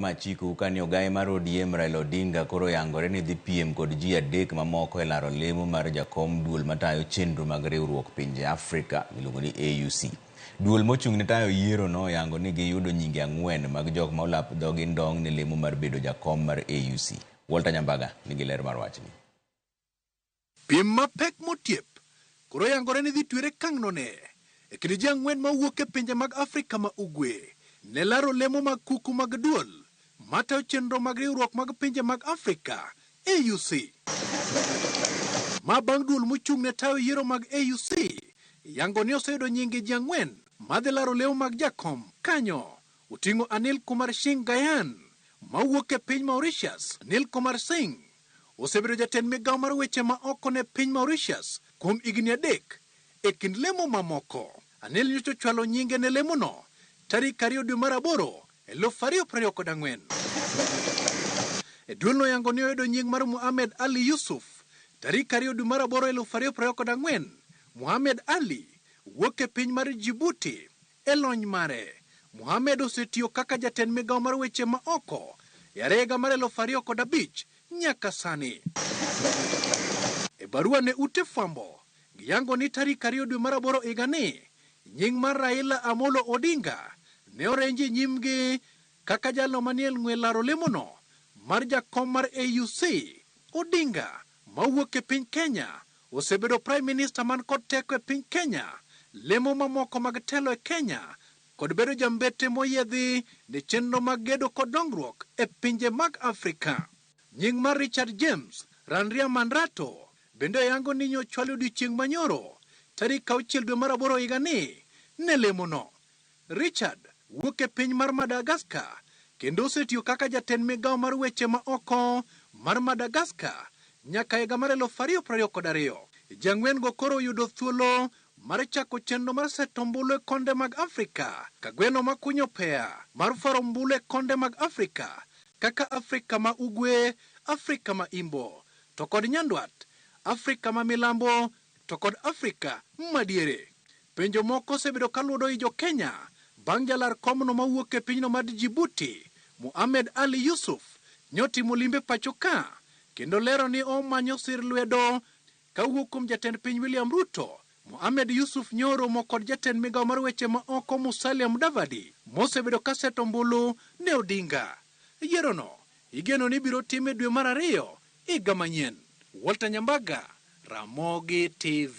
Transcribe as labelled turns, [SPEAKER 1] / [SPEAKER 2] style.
[SPEAKER 1] Machikou kani ogaye mar ODM Raila Odinga koro oyangore ni dhi piem kod ji adek mamoko e laro lemo mar jakom duol matayo chenro mag riwruok pinje Afrika miluongo ni AUC. Duol mochung' ne tayo yiero no oyango ni giyudo nyinge ang'wen mag jok ma olap dhogi ndong' ne lemo mar bedo jakom mar AUC. Walter Nyambaga nigi ler mar wachni.
[SPEAKER 2] Piem mapek motiep koro yangore ni dhi twere kangnone e kind ji ang'wen mawuok e pinje mag Afrika ma Ugwe ne laro lemo mag kuku mag duol matayo chenro mag riwruok mag pinje mag Afrika AUC. Ma bang' duol mochung' ne tayo yiero mag AUC yango ni oseyudo nyinge ji ang'wen madhi laro lemo mag jakom kanyo oting'o Anil Kumar Singh Gayan mawuok e piny Mauritius. Anil Kumar Singh osebedo jatend migawo mar weche ma oko ne piny Mauritius kuom higni 3 e kind lemo mamoko. Anil nyocha ochwalo nyinge ne lemono tarik 2 dwe mar 8 2024. E duolno yango ni oyudo nying mar Mohamed Ali Yusuf tarik 2 dwe mar 8 2024. Mohamed Ali wuok e piny mar Djibouti e lony mare. Mohamed osetiyo kaka jatend migawo mar weche ma oko e higa mar 2005 nyaka sani. E barua ne ute fwambo, giyango ni tarik 2 dwe mar 8 higani, nying mar Raila Amolo Odinga ne orenji nyimgi kaka jalno manie ng'we laro lemono mar jakom mar AUC. Odinga mawuok e piny Kenya osebedo Prime Minister man kod teko e piny Kenya, lemo mamoko mag telo e Kenya kod bedo jambete moyiedhi ne chenro mag gedo kod dongruok e pinje mag Afrika. Nying mar Richard James Randriamandrato bende oyango ni nyochwalo odiochieng' manyoro tarik 6 dwe mar 8 higani ne lemono. Richard wuok e piny mar Madagascar kendo osetiyo kaka jatend migawo mar weche ma oko mar Madagascar nyaka higa mar 2022. Ji ang'wen go koro oyudo thuolo mar chako chenro mar seto ombulu e konde mag Afrika ka gweno makunyo peya mar faro ombulu e konde mag Afrika kaka Afrika ma Ugwe, Afrika ma Imbo, to kod Nyandwat, Afrika ma Milambo, to kod Afrika madiere. Penjo moko osebedo kaluodo i jo Kenya bang' jalar komno mawuok e pinyno mar Djibouti, Mohamed Ali Yusuf, nyotimo limbe pacho ka kendo lero ni omanyo sir lwedo kawuok kuom jatend piny William Ruto. Mohamed Yusuf nyoromo kod jatend migawo mar weche ma oko Musalia Mudavadi mosebedo kaseto ombulu ne Odinga. Yierono igeno ni biro time dwe mar 2 higa manyien. Walter Nyambaga, Ramogi TV.